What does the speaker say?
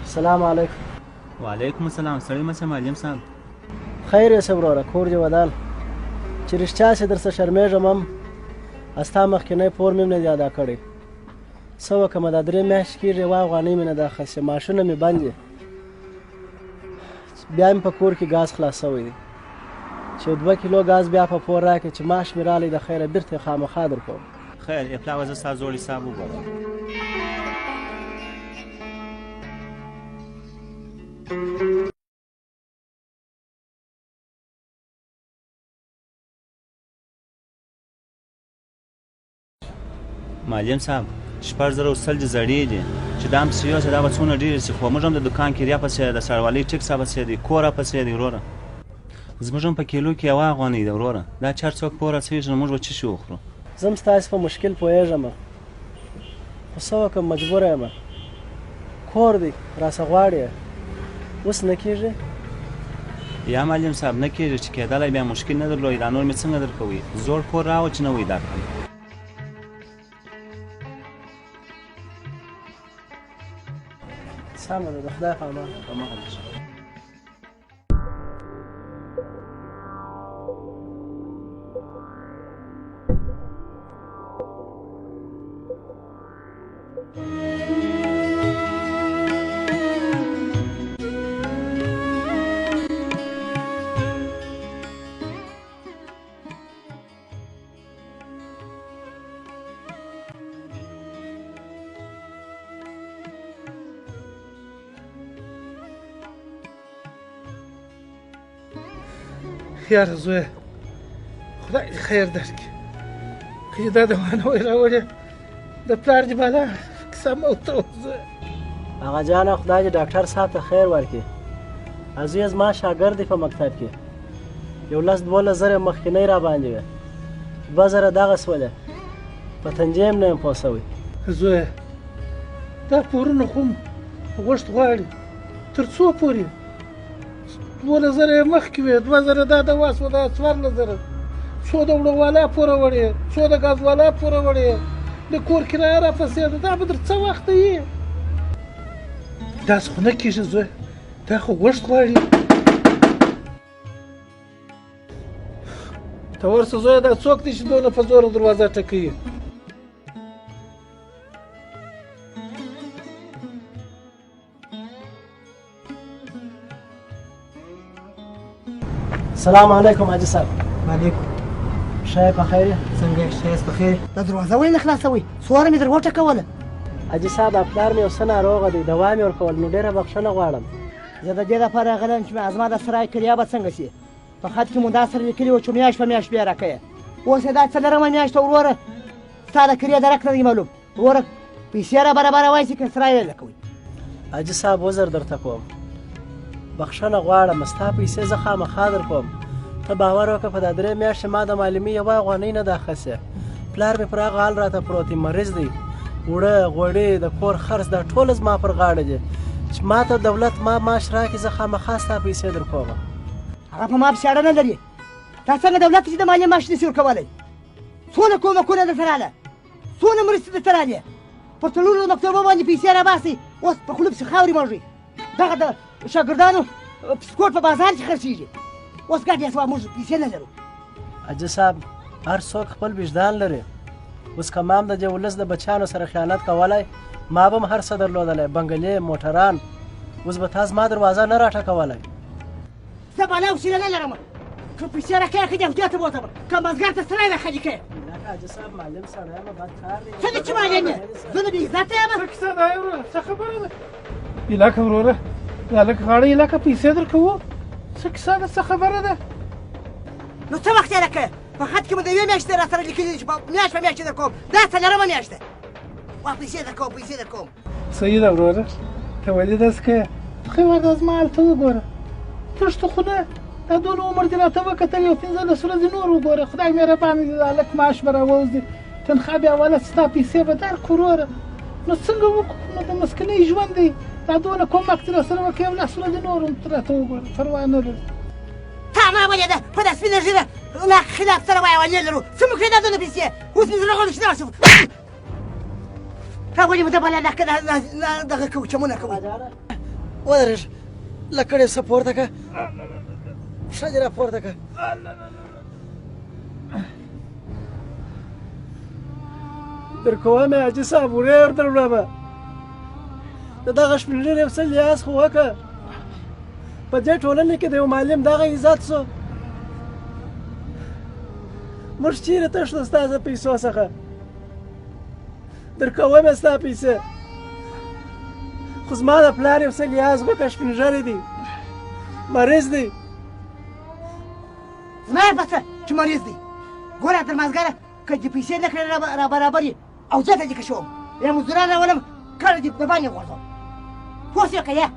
سلام علیکم. وعلیکم السلام. سړی مه شه معلم صاحب. خیر یې شه وروره، کور دې ودان. چې رښتیا شي درڅه شرمېږم هم، ستا مخکینی پور مې هم نه دی ادا کړی. څه وکړم، دا 3 میاشتې کېږي یوه افغانۍ مې نه ده اخیستې، معاشونه مې بند دي. بیا مې په کور کې ګاز خلاص شوی دی، چې 2 کیلو ګاز بیا په پور راکړې، چې معاش مې راغلی د خیره بېرته یې خامخا درکوم. خیر ای پلاوه، زه ستا زوړ حساب وګورم. معلم صاحب 6100 دې زړې دي، چې دا هم پسې یوسې دا به څونه ډېرې شي. خو موږ هم د دوکان کرایه پسې ده، د ښاروالۍ ټکس راپسې دی، کور راپسې دی وروره. زموږ هم په کیلو کې یوه افغانۍ ده وروره. دا چې هر څوک پور رسېږي نو موږ به څه شي وخورو؟ زه هم ستاسې په مشکل پوهېږم، خو څه وکړم مجبوره یم. کور دی راسه غواړي، اوس نه کېږي؟ یا معلم صاحب نه کېږي، چې کېدلی بیا مشکل نه درلودی، دا نور مې څنګه درکوئ؟ زوړ پور راوړه چې نوی درکړم. سمه ده، د خدای په امان. یاره زویه، خدای دې خیر درکړي. که دې دا دوا نه وای راوړې، د پلار دې بالا کیسه مه ورته وزویه. اغا جانه، خدای دې ډاکټر صاحب ته خیر ورکړي. زوی زما شاګرد دی په مکتب کې، یو 10 12 زره یې مخکینی را باندې وې، 2 زره دغه سولې، په تنجې هم نه یم پوه شوی. زویه، دا پورونه خو هم غوښت غواړي، تر څو پورې؟ 12 زره یې مخکې وې، 2 زره دا دوا سوه، دا 14 زره. څو د وړو والا پوره وړې، څو د ګاز والا پوره وړې، د کور کرایه راپسې ده، دا به در څه وخته وي؟ داسې خو نه کېږي زویه، دا خو غوښت غواړي. ته ورسه زویه، دا څوک دی چې دونه په زوره دروازه ټکوي؟ سلام علیکم حاجي صاحب. وعلیکم. ښه یې په خیر یې؟ څنګه یې؟ ښه یاست په خیر؟ دا دروازه ولې نه خلاصوئ؟ څواره مې در وټکوله. حاجي صاحب، دا پلار مې یو څه ناروغه دی، دوا مې ورکول، نو ډېره بخښنه غواړم. زه د دې لپاره راغلی یم چې زما د سرای کرایه به څنګه شي. په خط کې مو دا سره لیکلي وو چې میاشت په میاشت بیا راکوې. اوس یې دا څلورمه میاشت وروره، ستا د کرایې درک نه دی معلوم. وروره پیسې را برابروای شي که سرای یې لکوئ؟ حاجي صاحب، عذر درته کوم، بخښنه غواړم، ستا پیسې زه خامخا درکوم. ته باور وکړه، په دا 3 میاشتې ما د معلمي یوه افغانۍ نه ده اخیستې. پلار مې پر هغه حال راته پروت دی، مریض دی، اوړه غوړي د کور خرڅ دا ټول زما پر غاړه دي. چې ما ته دولت ما معاش راکړي، زه خامخا ستا پیسې درکوم. هغه په ما پسې اړه نه لري. دا څنګه دولت چې د مالي معاش نشي ورکولی؟ څونه کومکونه درته راغله، څونه مرستې درته راغلې، پر څلورو مکتبو باندې پیسې راباسئ، اوس په خوله پسې خاورې موږئ. دغه د شاګردانو بسکوټ په بازار کې خرڅېږي. اوس ګډ یې سوه، موږ پیسې نه لرو. حاجي صاحب، هر څوک خپل وجدان لري. اوس که ما هم د دې ولس د بچیانو سره خیانت کولی، ما به هم هر څه درلودلی، بنګلې، موټران. اوس به تا زما دروازه نه راټکولی. زه بالا وسیله نه لرم، که پیسې راکړې که دې خدای ته بوتم، که مزګر ته سرای راخالي کړې. حاجي صاحب، معلم سړی یم، بد کار دی. څه دې چې معلم یې؟ زه نو بې عزته یم. څه کیسه ده وروره؟ څه خبره ده؟ علاقه وروره، د هلک غاړه علاقه پیسې درکوو. څه کیسه ده؟ څه خبره ده؟ نو څه وخت یې راکړې؟ په خط کې مو د یوې میاشتې را سره لیکلي دي چې میاشت په میاشت درکوم، دا څلورمه میاشت ده. وا پیسې درکوم، پیسې درکوم. صحیح ده وروره، ته ولې داسې کوې؟ ته خو ورته زما حال ته وګوره، تښتو خو نه، دا دونه عمر دې راته وکتل، یو 15 ورځې نور وګوره. خدای مهربان دی، د هلک معاش به راووځي، تنخوا بیا اوله ستا پیسې به درکړو وروره. نو څنګه وکړو؟ نو د مسکنۍ ژوند دی، دا دونه کومک دې راسره وکړې، یو 10 ورځې نور هم راته وګوره، پروا نه لري. تا ما ولې ده په دا سپینه ږیره لا خلاف سره وایه، نه لرو. څه مو کړې دا دونه پیسې؟ اوس مې زړه غواړي چې دغه شي. تا ولې د بلا دغه کوو، چمونه کوو؟ ودرېږه، لکړې څه پورته کړه، پښه دې راپورته کړه. در کوم یې حاجي صاحب، ورېر در وړمه. د دغه سپین ږیري یو څه لحاظ خو وکړه. په دې ټولنې کې د یو معلم دغه عزت سو. موږ چیرې تښتو ستا د پیسو څخه؟ در کوم یې ستا پیسې، خو زما د پلار یو څه لحاظ وکړه، سپین ږیری دی، مریض دی. زما یې په څه چې مریض دی؟ ګوره تر مازدیګره که دې پیسې نه کړې را برابرې او زه ته دې کشوم، یا مزدوران راولم، کله دې د باندې غورځوم. پوه شوې که یې؟